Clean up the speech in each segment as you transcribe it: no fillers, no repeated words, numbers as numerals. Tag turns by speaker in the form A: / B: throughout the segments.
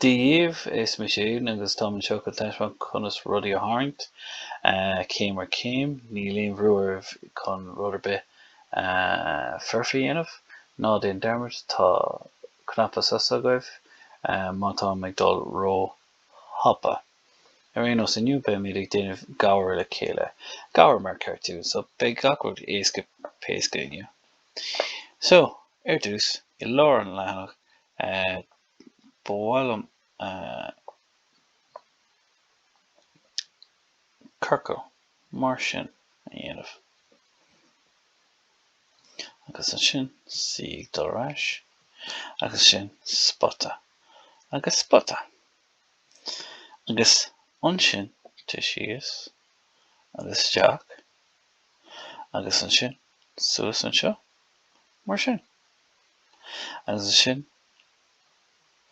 A: Dia dhaoibh, is mise Aidan agus táim anseo chun taispeáint conas rudaí a tharraingt, céim ar chéim. Níl aon bhrú oraibh chun rud ar bith foirfe a dhéanamh. Ná déan dearmad, tá cnaipe sosa agaibh má táim ag dul ró thapa. Ar aon nós, inniu beimid ag déanamh gabhar le chéile. Gabhar mar cartoon, so beidh gach rud éasca péasca inniu. So, ar dtús, i lár an leathanach, Ba mhaith liom ciorcal mar sin a dhéanamh. Agus ansin C ag dul ar ais, agus ansin spota agus spota. Agus ansin téigh síos agus isteach, agus ansin suas anseo mar sin. Agus ansin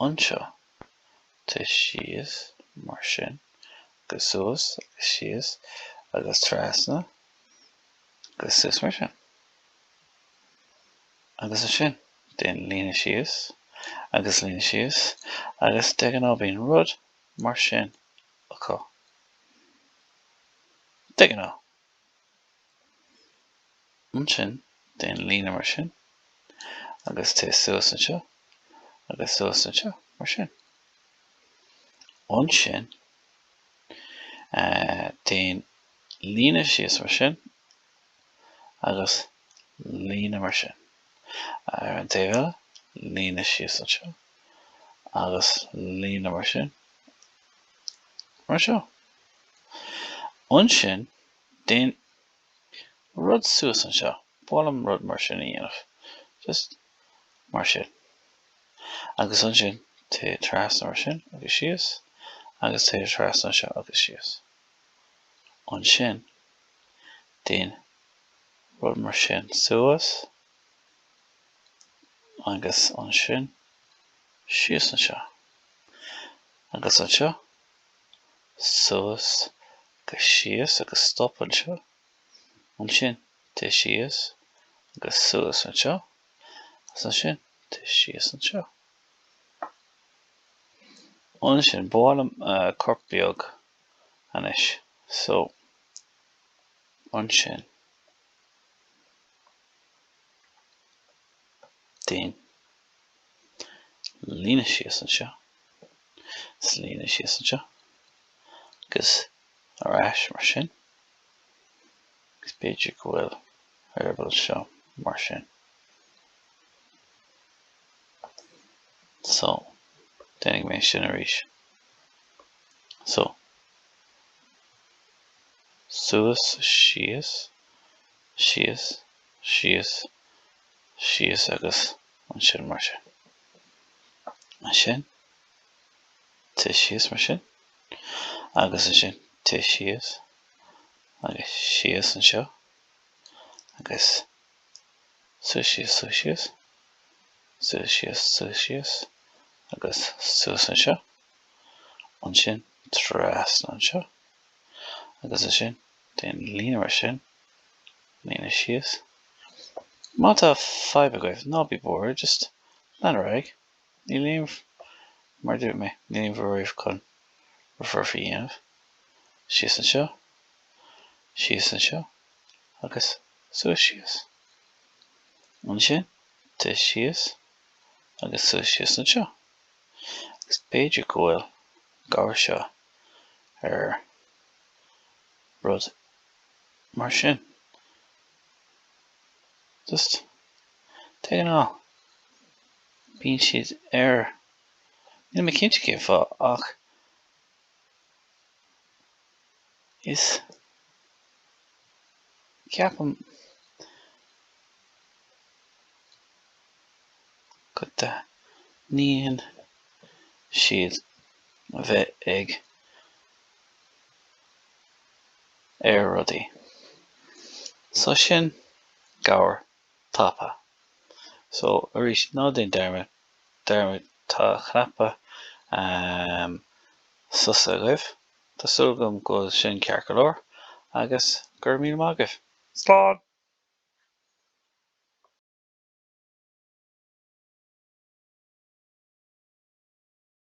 A: anseo, téigh síos mar sin, agus suas agus síos agus trasna agus suas mar sin. Agus ansin, déan líne síos agus líne síos agus de ghnáth bíonn rud mar sin acu. De ghnáth. Ansin, déan líne mar sin, agus téigh suas anseo, agus suas anseo, mar sin. Ansin, déan líne síos mar sin, agus líne mar sin. Ar an taobh eile, líne síos anseo, agus líne mar sin, mar seo. Ansin, déan rud suas anseo. Ba mhaith liom rud mar sin a dhéanamh. Just mar sin. Agus ansin, téigh trasna mar sin agus síos, agus téigh trasna anseo agus síos. Ansin, déan rud mar sin suas, agus ansin síos anseo. Agus anseo, suas agus síos agus stop anseo, ansin téigh síos agus suas anseo, agus ansin téigh síos anseo. Ansin, ba mhaith liom corp beag anois, so ansin déan líne síos anseo. Is líne síos anseo agus ar ais mar sin. Agus b'fhéidir go bhfuil eireaball anseo mar sin. So, déanfaidh mé sin arís. So, suas, síos, síos, síos, síos agus ansin mar sin. Ansin, téigh síos mar sin, agus ansin téigh síos, agus síos anseo, agus suas síos suas síos, suas síos suas síos, agus suas anseo, ansin trasna anseo, agus ansin déan líne mar sin, líne síos. Má tá fadhb agaibh, ná bí buartha, just lean ar aghaidh. Níl aon, mar a dúirt mé, níl aon bhrú oraibh chun rud foirfe a dhéanamh. Síos anseo, síos anseo, agus suas síos. Ansin, téigh síos agus suas síos anseo. Agus b'fhéidir go bhfuil an gabhar seo ar rud mar sin. Just, de ghnáth. Bíonn siad ar, níl mé cinnte cén fáth ach is, ceapaim go dtaitníonn siad a bheith ag ar rudaí. So sin gabhar tapa. So, arís, ná déan dearmad, dearmad, tá cnaipe sosa agaibh. Tá súil agam go bhfuil sin ceart go leor agus go raibh míle maith agaibh. Slán!